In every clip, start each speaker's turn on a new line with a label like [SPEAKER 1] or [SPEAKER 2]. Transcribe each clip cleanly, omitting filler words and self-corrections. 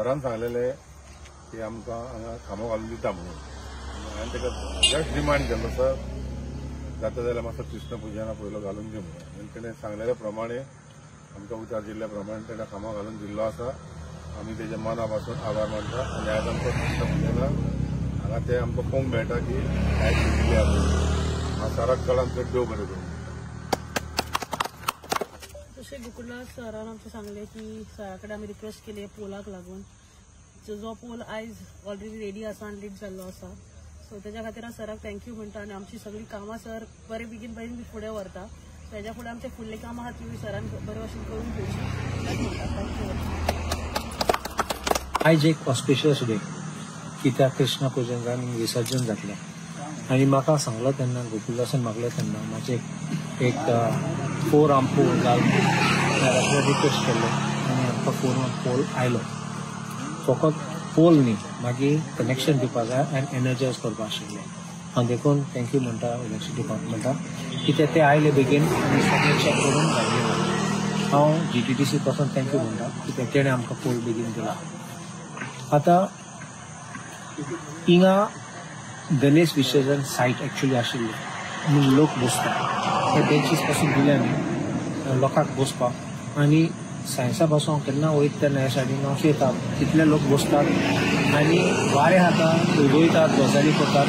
[SPEAKER 1] सरान सांगलेलें की आमकां हांगा खांबो घालून दिता म्हणून. हांवें ताका जस्ट डिमांड केल्लो, सर जाता जाल्यार मातसो कृष्ण पुजना पयलो घालून दी म्हणून. आनी तेणें सांगलेल्या प्रमाणे आमकां उतार दिल्ल्या प्रमाणे तेणें खांबो घालून दिल्लो आसा. आमी तेजे मना पासून आभार मानता. आनी आयज आमकां कृष्ण पुजना हांगा ते आमकां पळोवंक मेळटा की लायट दिल्ली आसा. हांव सराक चडान चड देव बरें करूं.
[SPEAKER 2] जशें गोकुळनाथ सरान आमचें सांगलें की सरा कडेन आमी रिक्वेस्ट केली पोलाक लागून, जो पोल आयज ऑलरेडी रेडी आसा आनी लीट जाल्लो आसा. सो तेज्या खातीर हांव सराक thank you म्हणटा. आनी आमची सगळीं कामां सर बरे बेगीन बेगीन फुडें व्हरता. तेज्या फुडें आमचे फुडलीं कामां आहा ती सरान बरे भशेन करून घेवची तेंच म्हणटा. Thank you.
[SPEAKER 3] आयज एक ऑस्पिशियस डे कित्याक कृष्ण पुजन जावन विसर्जन जातलें. आनी म्हाका सांगलो तेन्ना गोकुलदासान मागलें तेन्ना म्हाजें एक 4 आर्म पोल घाल रिक्वेस्ट केल्लें आनी आमकां 4 आर्म पोल आयलो. फकत पोल न्ही, मागीर कनेक्शन दिवपा जाय आनी एनर्जायज करपा आशिल्लें. हांव देखून thank you म्हणटा इलेक्ट्रिसिटी डिपार्टमेंटाक कित्याक ते आयले बेगीन आनी सगळें चॅक करून घातले. हांव GTDC पासून thank you म्हणटा कित्याक तेणें आमकां पोल बेगीन दिला. आतां हिंगा गणेश विसर्जन सायट एक्चुअली आशिल्ली म्हणून लोक बसता ते बेंचीस पासून दिले न्ही लोकांक बसपाक. आनी सायन्सा पासून हांव केन्ना वयता तेन्ना ह्या सायडीन हांव चोयता तितले लोक बसतात आनी वारें खाता, उलयतात, गजाली करतात.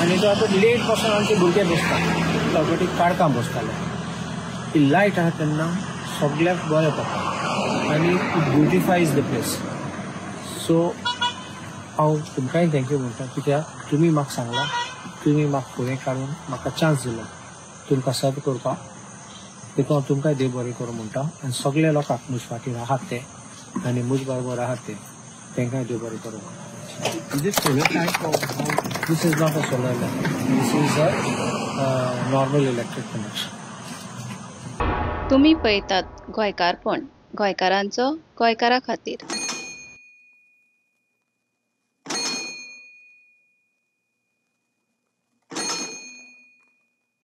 [SPEAKER 3] आनी तो आतां लेट पासून आमचे भुरगे बसतात, ऑटोमॅटीक काडकां बसताले. ती लायट आहा तेन्ना सगळ्याक बरें पडटा आनी it beautifies the place. So हांव तुमकांय thank you म्हणटा कित्याक तुमी म्हाका सांगलां, तुमी म्हाका फुडें काडून म्हाका चान्स दिलो तुमकां सर्व करपाक. देखून हांव तुमकांय देव बरें करूं म्हणटा. आनी सगल्या लोकांक म्हज फाटीर आहात ते आनी म्हज बरोबर आहात ते तांकांय देव बरें करूं. This is not a solar light, this is a normal electric connection.
[SPEAKER 4] तुमी पळयतात गोंयकारपण, गोंयकारांचो गोंयकारा खातीर.